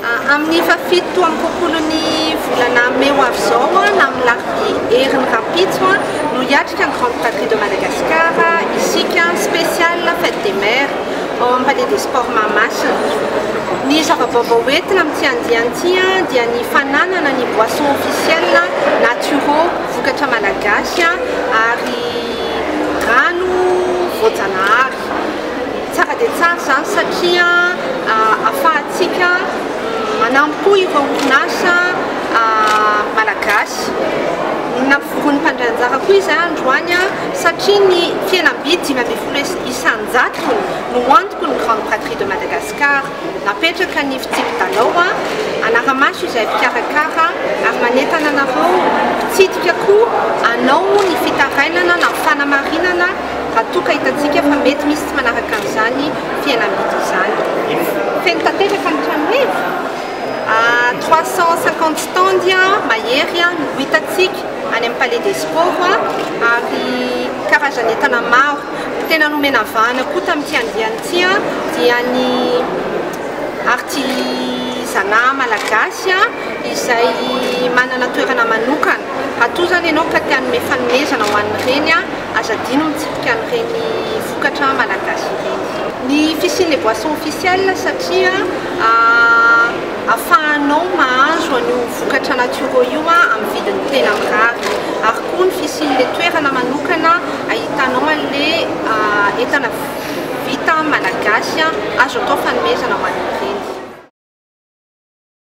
Amin'ny faha-27 ny volana mey ho avy izao na amin'ny alarobia herin'ny rahampitso no hiatrika ny Grande Braderie de Madagascar isika, spécial fête des mères, ao amin'ny Palais des Sports Mahamasina. Ny zava-baovao entina amin'ity andiany ity dia ny fananana ny boisson officielle Naturo, vokatra malagasy ary rano voajanahary. Tsara dia tsara izany satria ahafahantsika manampy koa ireo orinasa malagasy. Nampivoron'ny mpandray anjara koa izahay androany satria ny fihenam-bidy 15 isan-jatony no antoky ny Grande Braderie de Madagascar. Napetraka ny fitsipi-dalao hanara-maso izahay mpikarakara ary manentana anareo mpitsidika koa hanao ny fitarainana na fanamarinana raha toa ka hitantsika fa mety misy tsy manaraka an'izany fihenam-bidy izany. Feno tanteraka ny tranoheva, 350 stands mahery no hitantsika any amin'ny Palais des Sports ary karazan'entana maro. Ny tena nomena vahana koa tamin'ity andiany ity dia ny artisanat malagasy izay manana toerana manokana. Raha toa izany ianao ka te hanome fanomezana ho an'ireny, aza adino mitsipika an'ireny vokatra malagasy ireny. Ny fisian'ilay boisson officielle satria ahafahanao mahazo an'io vokatra naturaux io amin'ny vidiny tena mirary. Ary koa ny fisian'ilay toerana manokana ahitanao an'ilay entana vita malagasy azo atao fanomezana ho an'ny reny.